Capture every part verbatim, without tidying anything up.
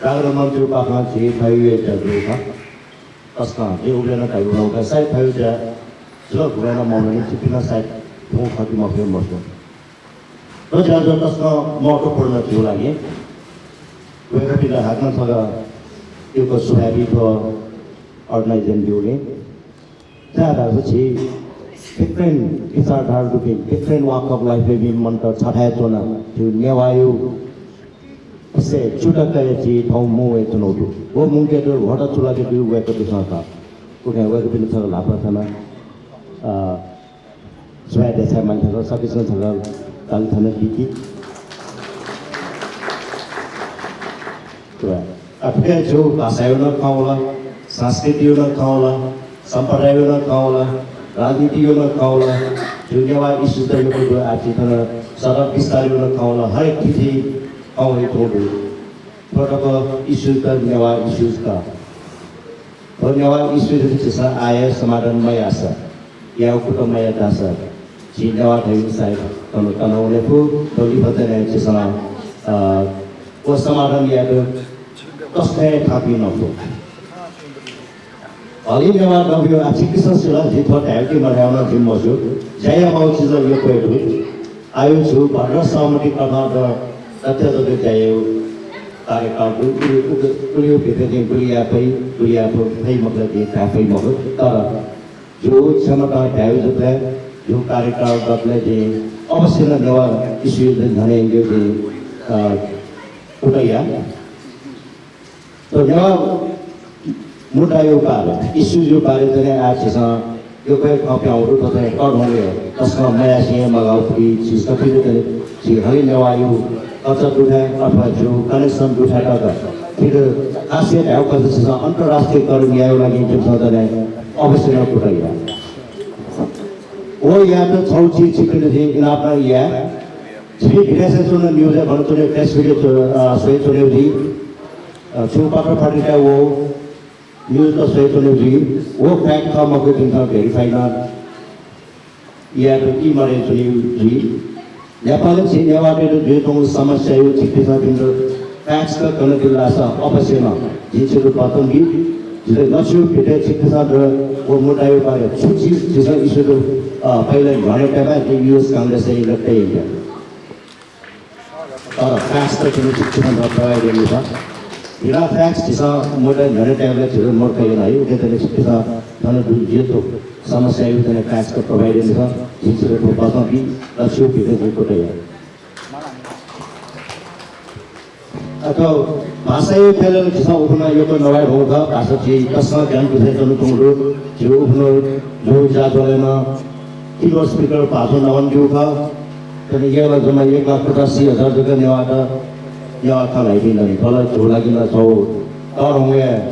राघव मन्त्री पाखं झी थयु ज्या जू खः। तसकं जिं उबेनं धयागु खः, सायद थयु ज्या जिं गुबलें नं मवनानि, छिपिं नं सायद थौं खः कि मखु मस्यू। थ्व ज्या जू तसकं महत्त्वपूर्ण जिगु लागि। वय्कःपिन्त हाकनं छकः यक्व सुभाय् बी थ्व organization ब्यूगुलिं। छाय्धाःसा झी different विचारधारा दुपिं, different walk of life य् मनूत छथाय् च्वनाः झी नेवाःया विषयय् च्यूताः कयाः झी थौं मुंवय् च्वनागु दु। व मुंकेत ल्वहंता चूलाकेगु वय्कःपिन्सं खः। उकिं वय्कःपिन्त छकः ल्हापा थन, अ, सुभाय् देछाये मानि थें सकसिनं छकः ताली थन बिकी। अ, थुकिं झीगु भाषाया नं खँ वल, संस्कृतिया नं खँ वल, सम्पदाया नं खँ वल, राजनीतिया नं खँ वल, झीगु नेवाः issues त यक्व दु, आः झी थन सडक विस्तारया नं खँ वल, हरेक थीथी खँ वयाच्वंगु दु। थ्व तक issues त नेवाः issues खः। थ्व नेवाः issues झीसं आः हे समाधान मयाःसा, याये कुतः मयाः धाःसा, झी नेवाः धइगु सायद तन तन वने फु। थ्व लिपा चाहिँ झीसं, अ, व समाधान यायेत तसकं हे थाकुइ नं फु। हलिं नेवाः दबुया आः छिकपिन्सं सिल, जिं थ्व धायेगु कि मधायेगु नं जिं मस्यू। ज्या यायेमाःगु चिज यक्व हे दु। आः झीगु भद्र सहमति कथं द-, दथुइ जक ज्या यायेगु कार्यकाल दु। उलि-, उलि-, उलिया भित्र जिं गुलि याये फइ, गुलि याये फइ मखु ला जिं धाये फइ मखु। तर झीगु क्षमतां धायेगु जूबलय्, झीगु कार्यकाल दतले जिं अवश्य नं नेवाः issues न्ह्यःने यंकेगु जिं, अ, कुतः या। थ्व नेवाः मुद्दाया बारे, issues या बारे चाहिँ आः झीसं यक्व हे खँ प्याहां वःगु दु। थथे तःधंगु हे तसकं मयासें हे मगाःगु फुति झीसं थुलि चाहिँ झी हलिं नेवाःया culture दुथाय् अथवा झीगु connection दुथाय् तक थुलि खास हे धायेगु खःसा झीसं अन्तर्राष्ट्रियकरण यायेगु लागि जिमिसं चाहिँ अवश्य नं कुतः या। व यायेत छगू चिज छिकपिन्त जिं इनाप नं याये। झी विदेशय् च्वनाः news-य् भन च्वने, Facebook-य् च्व-, अ, स्वयाच्वनेगु जुइ। अ, छुं पत्र पत्रिकाय् वःगु news त स्वयाच्वनेगु जुइ। व fact खः मखु धइगु जिमिसं verify नं यायेत ई मदयेच्वनेगु जुइ। नेपालय् झी नेवाःतय्त जुयाच्वंगु समस्याया छिकपिन्सं भिंतुना facts त कनादिल धाःसा अवश्य नं जिं छितः वचन बी। जितः न्ह्यचिया भिंतय् छिकपिन्सं व मुद्दाया बारे छु झीसं issue, अ, पहिला न्ह्यःने तयेमाः, जिं US Congress-य् इलय् तये यंके। तर facts त छिकपिन्सं provide यानादिसँ। बिना facts झीसं मुद्दा न्ह्यःने तयेबलय् झीत मूर्ख याना हइ। उकिं झीसं थन जुयाच्वंगु समस्याया चाहिँ facts त provide यानादिसँ। जिं छितः वचन बी, न्ह्यचिया भिंतय् जिं कुतः या। अथवा भाषाया ख्यलय् नं झीसं उखुन्हु यक्व नवाये धुंकूगु खः। भाषा झी तसकं ज्यान दुथ्यानाच्वंगु दु। झीगु उखुन्हु जूगु ज्याझ्वलय् नं keynote speaker भाजु नारायण जु खः। थन यक्व ला जम्मा एक लाख पचासी हजार जक नेवाःत नेवाः खँ ल्हाइपिं दनि। थ्व ला झीगु लागि नं छगू तःधंगु हे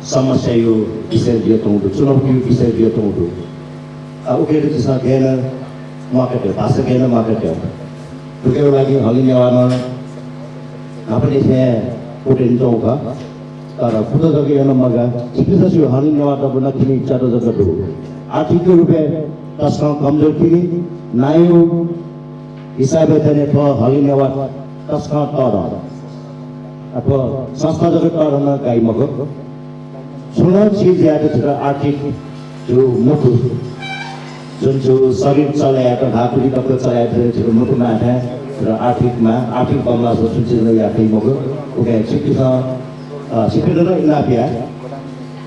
समस्याया विषय जुयाच्वंगु दु, चुनौतीया विषय जुयाच्वंगु दु। अ, उकियात झीसं गय् याना म्वाकातये, भाषा गय् याना म्वाकातये। थुकिया लागि हलिं नेवाः नं न्हापांनिसें हे कुतः यानाच्वंगु खः। तर कुतः जक याना मगाः, छिकपिन्सं स्यू, हलिं नेवाः दबू नं थुलि च्यादँ जक दु। आर्थिक रूपय् तसकं कमजोर खः नि, नायः हिसाबय् चाहिँ थ्व हलिं नेवाः तसकं तःधं। अ, थ्व संस्था जक तःधं गाइ मखु। छुं नं चिज यायेत झीत आर्थिक झीगु मखु, जुन झीगु शरीर चले यायेत, धातुति तक चले यायेत झीगु मखु माः थें, र आर्थिक माः, आर्थिक बमलाःसा छुं चिज नं याये फइ मखु। उकिं छिकपिन्सं, अ, छिकपिन्त नं इनाप या।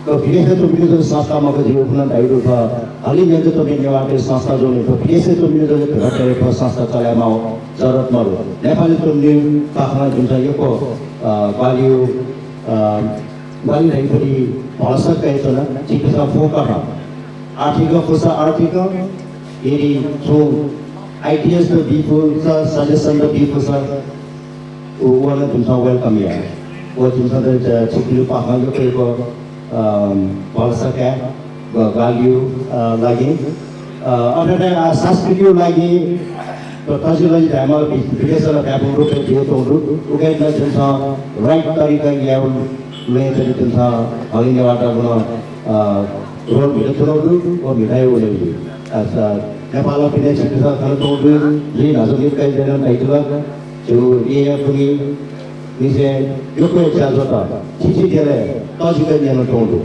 थ्व विदेशय् च्वंपिं जक संस्था मखु, जिं उखुन्हु धयागु खः। हलिं न्ह्यःने च्वंपिं नेवाःतय् संस्था जूगुलिं थ्व विदेशय् च्वंपिं जक धकाः थ्व संस्था चले यायेमाःगु जरुरत मदु। नेपालय् च्वंपिं पाखें जिमिसं यक्व, अ, ग्वाहालि, अ, ग्वाहालि धइगु भलसा कयाच्वना, छिकपिन्सं फुक्कं आर्थिक फुसा आर्थिक, यदि छुं ideas त बी फुसा, suggestion त बी फुसा, व, व नं जिमिसं welcome याये। व जिमिसं त छिकपिनि पाखें यक्व यक्व, अ, भलसा काये, ग-, ग्वाहालिया, अ, लागि। अ, अथे हे, अ, संस्कृतिया लागि त तजिलजि धायेमाः वि-, विदेशय् नं व्यापक रूपय् जुयाच्वंगु दु। उकिं नं जिमिसं right तरिकां यायेगु लँय् चाहिँ जिमिसं हलिं नेवाःतय्गु नं, अ, role म्हिताच्वनागु दु, व म्हिताय् वनेगु दु। अ, स-, नेपालं पिने छिकपिन्सं खनाच्वंगु दु, जिं न्हाचः निता काइँजं नं धयादिल, झीगु येँयाः पुन्हि निसें यक्व ज्याझ्वःत थीथी देशय् तःजिक न्यनाच्वंगु दु।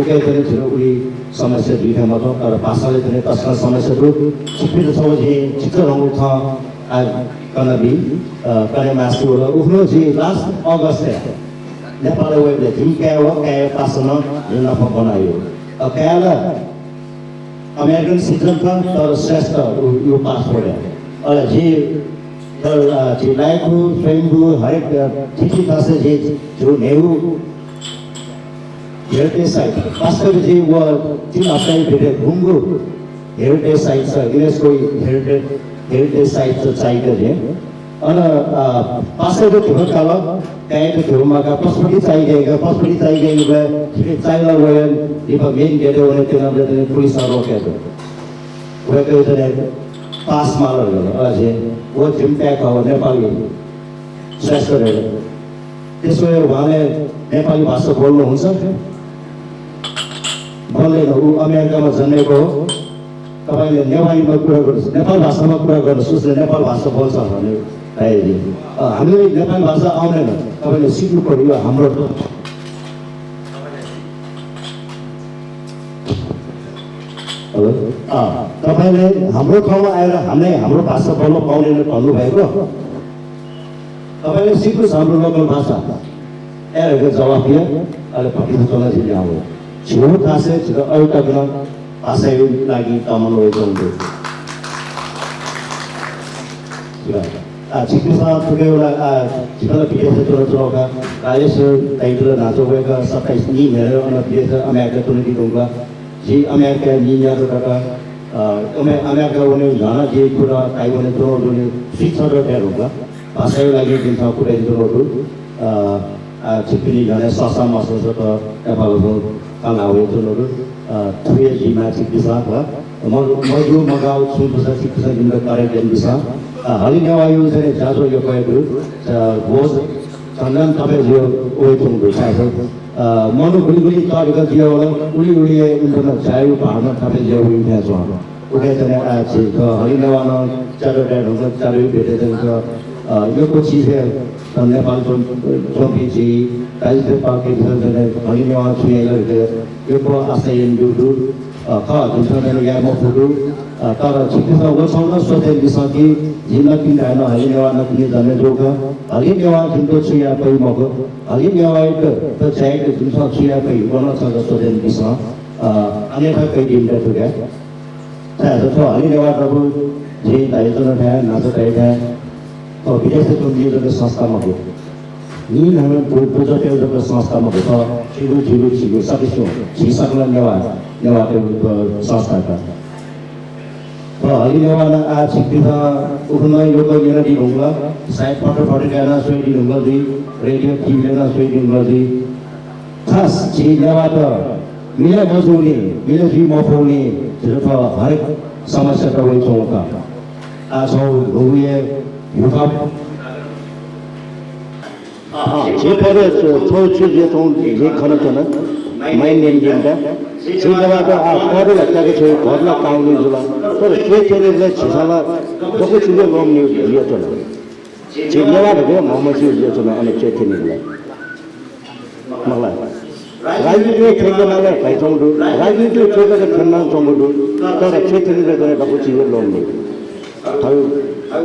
उकिया च्वने झीत उलि समस्या जुइ थें मच्वं, तर भाषाया च्वने तसकं समस्या दु। छिकपिन्त छगू जिं चित्तधंगु खँ आः कनाबी, अ, कने मास्ति वल। उखुन्हु जि last August-य् नेपालय् वयेबलय् जिमि काय् व काय्‌या पासा नं जिं नाप ब्वनागु। अ, काय् ला American citizen खः, तर श्रेष्ठ उ, उ passport-य्। अले जि, तर, अ, जि लाय्‌कू, स्वयम्भू, हरेक, अ, थीथी थासय् जि, जि न्हय्‌गू heritage site, वास्तवय् जि व तीन हप्ताया भित्र गुंगू heritage site, UNESCO heritage, heritage site चाहिक जि। अन, अ, पासायात धिबा काल, काय्‌यात धिबा माका, पशुपति चाहिक, पशुपति चाहिक, चाहिक वय्, लिपा main gate-य् वने त्यनाबलय् पुलिसं रोके यात। वय्‌कःयात नं pass माल धकाः, अले व जिमि काय् खः, नेपाली, श्रेष्ठ धकाः। त्यसो भए उहाँले नेपाली भाषा बोल्नुहुन्छ? बोल्दैन, ऊ अमेरिकामा जन्मेको हो। तपाईँले नेपालीमा कुरा गर्नुहोस्, नेपाल भाषामा कुरा गर्नुहोस्, उसले नेपाल भाषा बोल्छ भने, अ, हामीले नेपाली भाषा आउँदैन, तपाईँले सिक्नु पर्‍यो, यो हाम्रो हेलो? अँ, तपाईँले हाम्रो ठाउँमा आएर हामीलाई हाम्रो भाषा बोल्न पाउँदैन भन्नुभएको। तपाईँले सिक्नुहोस् हाम्रो लोकल भाषा। ए, जवाफ दिया, अले भतिचा चलन झी ल्याहां वये। झीगु थासय् झीत अय्‌तक नं भाषाया लागि तःमन वइच्वंगु दु। आ, छिकपिन्सं थुके वला, आ, झीत ला विदेशय् च्वनाच्वंगु का, राजेश्वर दाइयात ला न्हाचः वय्‌कः सत्ताइस निं न्ह्यः अन विदेशय् अमेरिका च्वनादी धुंकल। जि अमेरिकाय् निं न्यात धकाः, अ, अमे-, अमेरिका वने न्ह्यः नं जि कुतः ताइ वने च्वनागु दु नि, स्वीच्छा दु धकाः धुंकल। भाषाया लागि जिमिसं कुतः याना च्वनागु दु। अ, आ, छिकपिनि न्ह्यःने सःसा मसःसा त नेपाल भाषा खँ ल्हाः वयाच्वनागु दु। अ, थुकिया जिम्मा छिकपिन्सं खः। म-, मजू मगाः छुं दुसा छिकपिन्सं जिमित correct यानादिसँ। अ, हलिं नेवाःया च्वने ज्याझ्वः यक्व हे दु। अ, व झन झन थपय् जुया वइच्वंगु दु। छाय्‌धाःसा, अ, मनू गुलि गुलि तःधिकः जुया वल, उलि उलि हे इमित नं झायागु भार नं थपय् जुया वइगु थें च्वं। उकिया च्वने आः झी थ्व हलिं नेवाः नं च्यादँ धाये धुंकल, च्यादँया भेटी धुंकल, अ, यक्व चिज हे नेपाल च्वं-, च्वंपिं झी दाजुकिजापिं पाखें च्वने हलिं नेवाः छु याइ ला धकाः यक्व आशा यानादीगु दु। अ, खः, जिमिसं थन याये मफु दु। अ, तर छिकपिन्सं व छगू नं सोचे यानादिसँ कि जिं नकतिनि धाये नं हलिं नेवाः नकतिनि जन्मे जूगु खः। हलिं नेवाः जिमित छु याये फइ मखु। हलिं नेवाःयात ज्यायात जिमिसं छु याये फइ, व नं छकः सोचे यानादिसँ। अ, अन्यथा कयादी मते थुके। छाय्‌धाःसा थ्व हलिं नेवाः दबू जिं धायाच्वना थें, न्हाचः धाइ थें, थ्व विदेशय् च्वंपिं जक संस्था मखु। न्हिं न्हय्‌म्ह बु-, बुझातय् जक संस्था मखु, थ्व झीगु, झीगु, झीगु, सकसिगु, झी सकल नेवाः, नेवाःतय्‌गु थ्व संस्था खः। थ्व हलिं नेवाः नं आः छिकपिन्सं उखुन्हु नं यक्व न्यनादी धुंकल, सायद पत्र पत्रिकाय् नं स्वयादी धुंकल जुइ, रेडियो, टिभीय् नं स्वयादी धुंकल जुइ। खास झी नेवाःत मिले मजूगुलिं, मिले जुइ मफुगुलिं झीत थ्व हरेक समस्यात वइच्वंगु खः। आः छगू न्हूगु हे ह्यूपाः। अँ, झी पदय् छ-, छगू छु जुयाच्वंगु जिं खनाच्वना, माइन्ड यानादिसँ। झी नेवाःत आः पद ला त्याके छ्वइ, घर ला काःगु जुल। तर च्वय् थ्यनीबलय् झीसं ला दक्व छु हे ल्वःमनी जुयाच्वन। झी नेवाः धकाः हे म्हमस्यू जुयाच्वन अन च्वय् थ्यनीबलय्। मखु ला। राजनीतिइ थ्यंकेमाःगु ला धयाच्वंगु दु, राजनीतिइ च्वय् जक थ्यनाच्वंगु दु, तर च्वय् थ्यनीबलय् दक्व चिज हे ल्वःमनी। थःगु,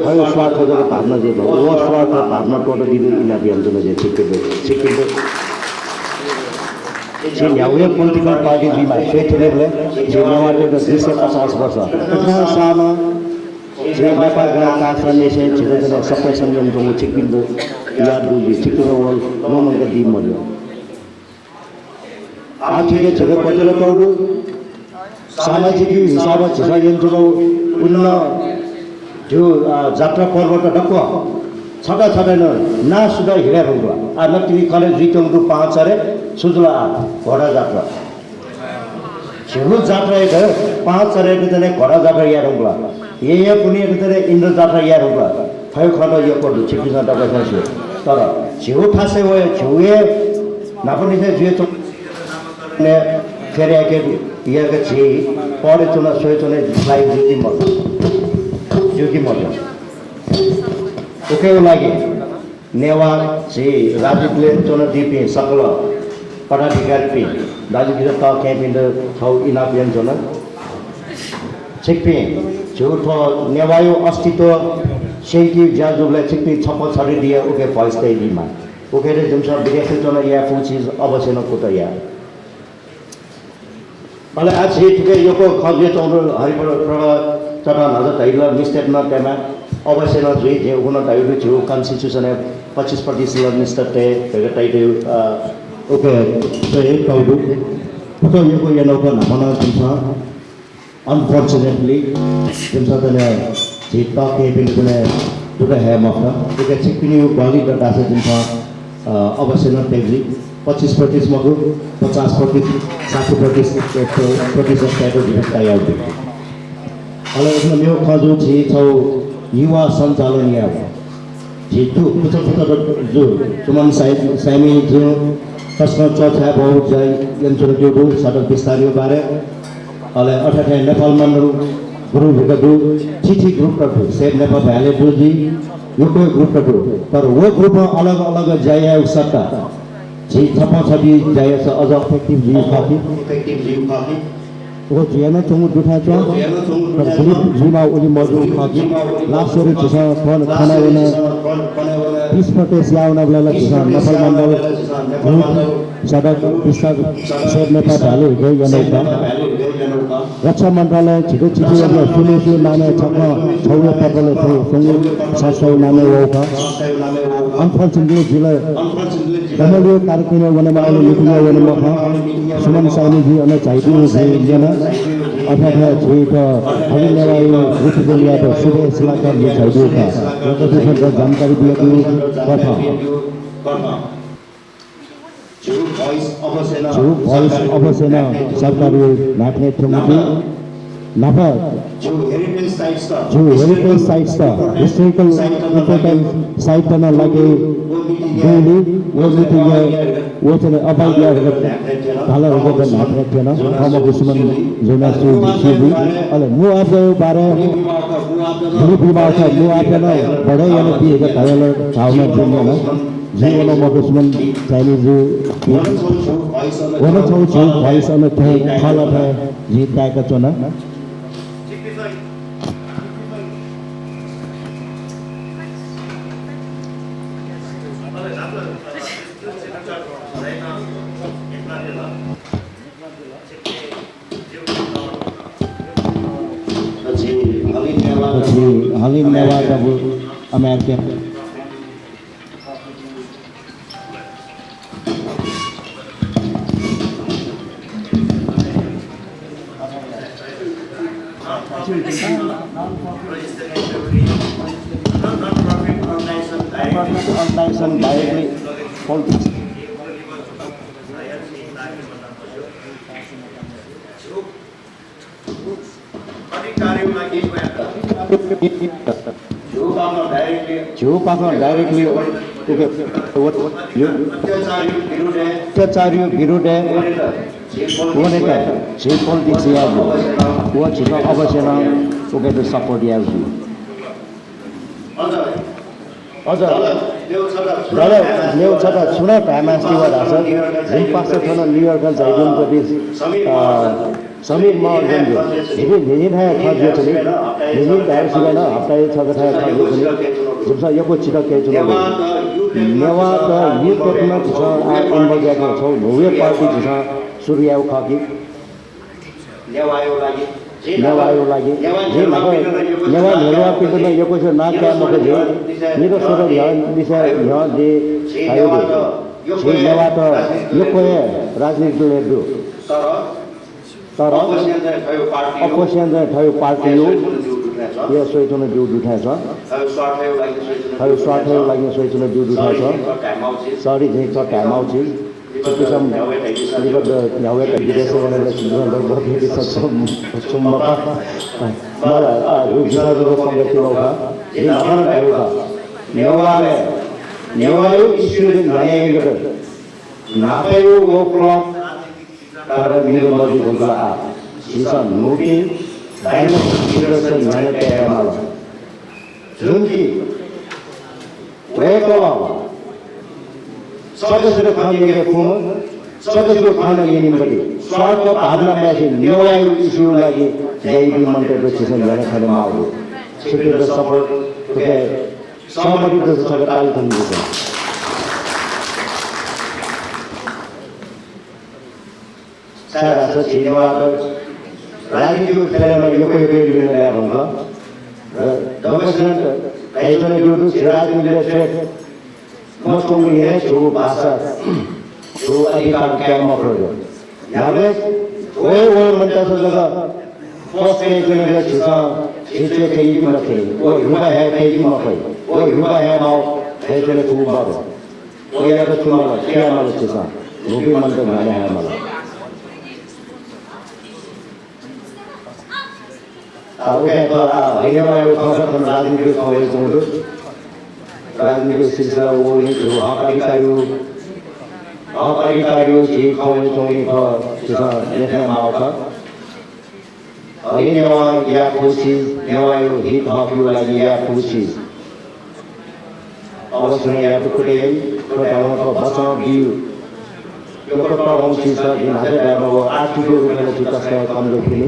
थःगु स्वार्थ जक भावना जुयाच्वन। व स्वार्थ भावना त्वःतादीगु इनाप यानाच्वना जिं छिकपिन्त, छिकपिन्त। झी न्ह्यागु हे political party जुइमाः, च्वय् थ्यनीबलय् झी नेवाःतय्‌त दुई सय पचास वर्ष। उखुन्हु साःम्ह झी नेपाल गणराज्य काःसांनिसें झीत थन separation यानाच्वंगु छिकपिन्त याद दु जुइ, छिकपिन्त व ल्वःमंकादी मज्यू। आः थुके झीत क्वचाय् तःगु दु। सामाजिक हिसाबं झीसं यानाच्वनागु उन्ना झीगु, अ, जात्रा पर्वत दक्व छता छता नं नां सुद्धा हिला धुंकल। आः नकतिनि कलेज जुइच्वंगु दु पाहांचह्रे, छु जुल आः? घोडा जात्रा। झीगु जात्रायात पाहांचह्रेयात थन घोडा जात्रा याये धुंकल। येँया पुन्हियात थन इन्द्र जात्रा याये धुंकल। थ्व खँत यक्व दु, छिकपिन्सं दक्वसिनं स्यू। तर झीगु थासय् वये, झीगु हे न्हापांनिसें जुयाच्वंगु फेर याके, याके झी पढे च्वना, स्वये च्वने लायक जुइ कि मजू? जुइ कि मजू? उकिया लागि नेवाः झी राजनीतिलय् च्वनादीपिं सकल पदाधिकारीपिं, दाजुकिजा, तःकेहेँपिन्त छगू इनाप यानाच्वना। छिकपिं झीगु थ्व नेवाःया अस्तित्व स्यंकेगु ज्या जूबलय् छिकपिं छप्पँ छधी दियाः उके voice तयादीमाः। उकेत जिमिसं विदेशय् च्वनाः याये फुगु चिज अवश्य नं कुतः याये। अले आः झी थुके यक्व खँ जुयाच्वंगु दु, हरिप्रभा चौधरी न्हाचः धयादिल, mistake नं तयेमाः, अवश्य नं जुइ, जिं उगु नं धयागु दु, झीगु constitution-य् पच्चिस प्रतिशत ला mistake तये धकाः तयातःगु, अ, उके तये तःगु दु। थुके यक्व यनौका न्हापा नं जिमिसं unfortunately जिमिसं थन झी तःकेहेँपिन्त थन दुःख हये मफुत। उके छिकपिनिगु ग्वाहालि दत धाःसा जिमिसं, अ, अवश्य नं तये जुइ। पच्चिस प्रतिशत मखु, पचास प्रतिशत, साठी प्रतिशत, प्रतिशत तयेत जिमिसं तयार जुइ। अले अथे मेगु खँ जू, झी छगू युवा सञ्चालन यायेगु। झी दु, पुचः पुचः जु, सुमन साय-, साय्मि जु, तसकं च्वछाये बहःगु ज्या यानाच्वनादीगु दु, सडक विस्तारया बारे। अले अथे थें नेपाल मण्डल group धकाः दु, थीथी group त दु, Save Nepal Valley दु जुइ, यक्व group त दु। तर व group-ं अलग अलग ज्या यायेगु सट्टा झी छप्पँ छधी ज्या याःसा अझ effective जुइ खः कि? व जुयाच्वंगु दुथाय् च्वं, तर group जुइमाः उलि मजू खः कि? Last year झीसं थन खनावन तीस प्रतिशत यावनाबलय् ला झीसं नेपाल मण्डल group सडक विस्तार Save Nepal Valley धकाः यनौका। रक्षा मन्त्रालयं झीत चिठी याःबलय् सुं सुं नामय् छकः छगू पत्रलय् थ्व स्वंगू संस्थाया नामय् वःगु खः। Unfortunately झी ला गमलय् कार्यक्रमय् वनेमाः, अले meeting-य् वने मखं। सुमन साय्मि जु अन झायादीगु जिं न्यना। अथे हे झीत हलिं नेवाःया represent यायेत सुबेश लाकार जु झायादीगु खः। वय्कःपिन्सं जानकारी बियादीगु कथं। झीगु voice अवश्य नं सरकारया न्हाय्पनय् थ्यंगु जुइ। न्हापा झीगु heritage sites त, historical important site त नं लाकेगु दुगुलिं व meeting-य् वय्कःपिन्सं avoid याये धकाः ला वय्कःपिन्सं न्हाय्पनय् थ्यन। थःम्हं सुमन जुयाः सु-, सु-, अले मुआब्जाया बारे, भूमि विवाहया मुआब्जा नं बढे यानाबी धकाः धयागु ला धारणा जिगु न्यना। जिं व नं मखु, सुमन साय्मि जु, व नं छगू झीगु voice अन थ्यंगु खः ला धकाः जिं ताय्काच्वना। झी हलिं नेवाः, झी हलिं नेवाः दबू America. Organization directly hold this. झीगु पाखें directly उके, व, यो अत्याचारया विरुद्धय् वनेत झी politics यायेगु। व झीसं अवश्य नं उकेत support यायेगु जुइ। अझ दादा, मेगु छता छु नं धायेमास्ति वः धाःसा, जिमि पासा थन न्युयोर्कं झायादीम्ह, अ, समीर महर्जन जु। झीपिं न्हिं न्हिं थाय् खँ जुयाच्वनी। न्हिं न्हिं धायेगु सिबें नं हप्ताय् छकथाय् खँ जुयाच्वनी। जिमिसं यक्व चिता कयाच्वनागु दु। नेवाःत youth तक नं झीसं आः involve यायेत छगू न्हूगु party झीसं सुरु यायेगु खः कि। नेवाःया लागि, नेवाःया लागि। जिं न्हापा नेवाः न्ह्यलुवापिन्त नं यक्वसिया नां काये मखु जिं। निता स्वदँ न्ह्यः लिसे न्ह्यः जिं धयागु दु। झी नेवाःत यक्व हे राजनीतिलय् दु। तर अप्वःसिनं चाहिँ थःगु पार्टी यु। या स्वयाच्वनादीगु दु थें च्वं। थःगु स्वार्थया लागि स्वयाच्वनादीगु दु थें च्वं। Sorry, जिं थ्व धायेमाःगु चिज। छिकपिन्सं लिपा द-, न्ह्यागु हे विदेशय् वनेबलय् छिकपिन्सं लगभग छु, छु मखु। मला, आ, उ जितः जक पंगः ति मखु। जिं न्हापा नं धायेगु खः। नेवालय्, नेवाःया issue न्ह्यःने यंकेत न्हापाया व club तर मिले मजू धुंकल आः। झीसं न्हूपिं dynamic leaders न्ह्यःने तये माल। जुन कि वय्कलं सकसित खँ न्यंके फुम्ह, सकसित खँ न्यंके निम्बलि स्वार्थ भावना मयासें नेवाःया इस्युया लागि ल्याइपिं मनूतय्‌त झीसं न्ह्यःने खनेमाःगु। छिकपिन्त support, थुकी सहमति दु, छकः ताली थन दिसँ। छाय्‌धाःसा झी नेवाःत राजनीतिक ख्यलय् नं यक्व यक्व लिन लाये धुंकल। र दक्वसिनं धयाच्वनागु दु, झी राजनीतिइ स्वये मस्वंगुलिं हे झीगु भाषा, झीगु अधिकार काये मफुगु। न्ह्याबलें वय् वय् मनूतय्‌सं जक force यानाच्वनीगु झीसं झी च्वय् थ्यनी कि मथ्यनी, व ह्यूपाः हये फइ कि मफइ, व ह्यूपाः हयेमाःगु धयाच्वने फुगु मदु। वयात छु माल, छु याये माल झीसं? न्हूपिं मनूत न्ह्यःने हये माल। आ, उकिं थ्व, आ, हलिं नेवाःया खँ, खँ, थन राजनीतिक खँ वइच्वंगु दु। राजनीतिक सिलसिला वःगुलिं झीगु हक अधिकारया, हक अधिकारया झी खँ वइच्वंगुलिं थ्व झीसं न्ह्यथनायेमाःगु खः। हलिं नेवाः याये फुगु चिज, नेवाःया हित हकया लागि याये फुगु चिज अवश्य नं यायेत कुतः याइ। थ्व धाःसा थ्व बचं बियु यक्व तःधंगु चिज खः, जिं न्हाचः धयाम्ह व आर्थिक रूपं नं झी तसकं कमजोर खनी।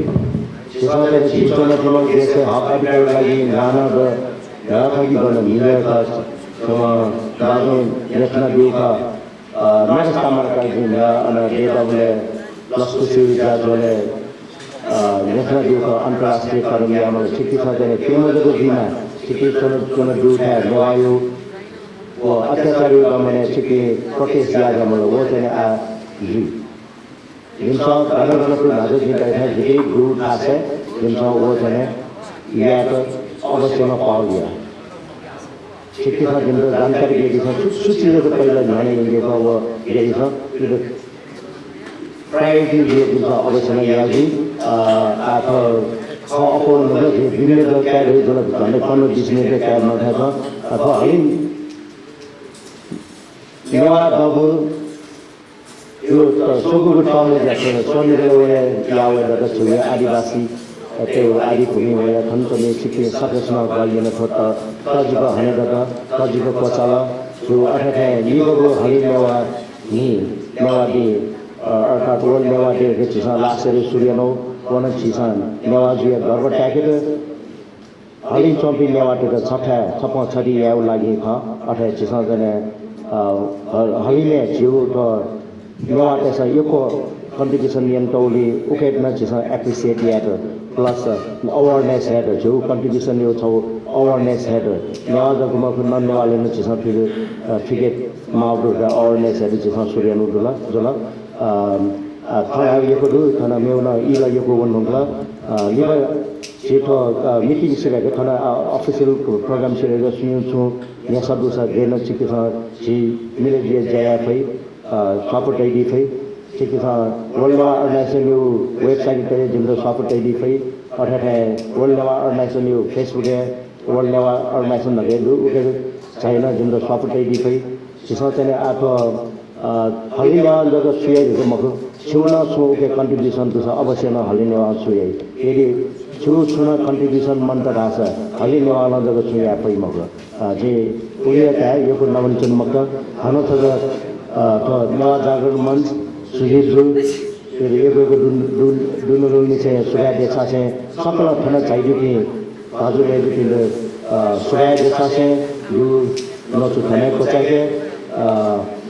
झीसं थन झी च्वनाच्वनागु देशय् हक अधिकारया लागि न्ह्याः नं द-, न्ह्याः थकी गन मिलय् खः। थ्व दाजुं न्ह्यथनाब्यूगु खः। अ, नागस तामाङ कालजुं न्ह्यः अन देय् दबलय् लसकुस यायेगु ज्याझ्वलय्, अ, न्ह्यथनाब्यूगु खः, अन्तर्राष्ट्रिय कदम यायेमाल। छिकपिन्सं चाहिँ प्यम्ह जक जुइमा, छिकपिं च्वन, च्वनादीगु थाय् नेवाःया व अत्याचारया दमनय् छिकपिं protest यायेमाल, व चाहिँ आः जुइ। जिमिसं गन गन तुं न्हाचः जिं धाःथें जिके दु थासय् जिमिसं व चाहिँ यायेत अवश्य नं पहल या। छिकपिन्सं जिमित जानकारी बियादिसँ, छु, छु चिज जक पहिला न्ह्यःने यंकेगु खः व बियादिसँ। इमित priority दियाः जिमिसं अवश्य नं याये जुइ। अ, आः थ्व खँ अप्वः नं जिं विभिन्न जक काये धुंकल, झन्डै पन्ध्र बिस मिनेट काये माःथाय् खः। अ, थ्व हलिं नेवाः दबू यो त स्वंगूगु तःम्ह ज्या खः, स्वनिगलय् वयाः वये दत, झीगु आदिवासीतय्‌गु आदिभूमि वयाः थन च्वंपिं छिकपिं सकसिनं ग्वाहालि यानाः थ्व त-, तःजिक हने दत, तःजिक क्वचाल। झीगु अथे थें निगूगु हलिं नेवाः न्हि, नेवाः डे, अ, अर्थात् World Newah Day धकाः झीसं last year सुरु यानागु, व नं झीसं नेवाः जुयाः गर्व ताय्‌केत हलिं च्वंपिं नेवाःतय्‌त छथाय् छप्पँ छधी यायेगु लागि खः। अथे झीसं चाहिँ, अ, ह-, हलिंय् झीगु थ्व नेवाःतय्‌सं यक्व contribution यानातःगुलिं उकियात नं झीसं appreciate यायेत plus awareness यायेत, झीगु contribution-या छगू awareness यायेत। नेवाः जक मखु, non-नेवाःतय्‌त नं झीसं थुइके, अ, थुइकेमाःगु दु धकाः awareness यायेत झीसं सुरु यानागु जुल, जुल। अ, अ, थन यक्व दु, थन मेगु नं ई ला यक्व वने धुंकल। अ, लिपा झी थ्व, अ, meeting सिधयेत थन, अ, official program सिधयेत सुं छुं न्ह्यसः दुसा गय् नं छिकपिन्सं झी मिले जुयाः ज्या याये फइ, अ, स्वापू तयादी फइ। छिकपिन्सं World Newah Organization-या website-य् तयाः जिमित स्वापू तयादी फइ। अथे थें World Newah Organization-या Facebook-य् World Newah Organization धकाः दु, उकियात झायाः नं जिमित स्वापू तयादी फइ। झीसं चाहिँ आः थ्व, अ, हलिं नेवालं जक छु याइ धइगु मखु, छिगु नं छुं उकी contribution दुसा अवश्य नं हलिं नेवालं छु याइ। यदि छिगु छुं नं contribution मन्त धाःसा हलिं नेवालं जक छुं याये फइ मखु। अ, जिं उलि हे धाये, यक्व नवानाच्वने मखुत। हानं थ्व, अ, थ्व नेवाः जागरण मञ्च, सुजित जु, यक्व यक्व दुन-, दुन-, दुनुगलंनिसें सुभाय् देछासें सकल थन झायादीपिं भाजु मय्‌जुपिन्त, अ, सुभाय् देछासें जिगु न्वचु थन हे क्वचाय्‌के, अ,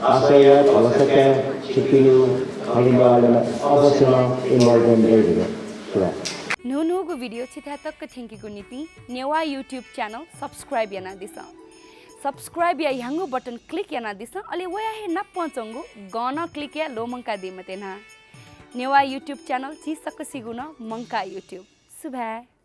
आशा याये, भलसा काये, छिकपिनिगु हलिं नेवालय् नं अवश्य नं involvement दइ धकाः। सुभाय्। न्हून्हूगु video छिथाय् तक थ्यंकेगु निंतिं नेवाः YouTube channel subscribe यानादिसँ। Subscribe-या ह्याउँगु button click यानादिसँ, अले वया हे नापं च्वंगु गं नं click याये ल्वःमंकादी मते न्हा। नेवाः YouTube channel झी सकसिगु नं मंकाः YouTube। सुभाय्।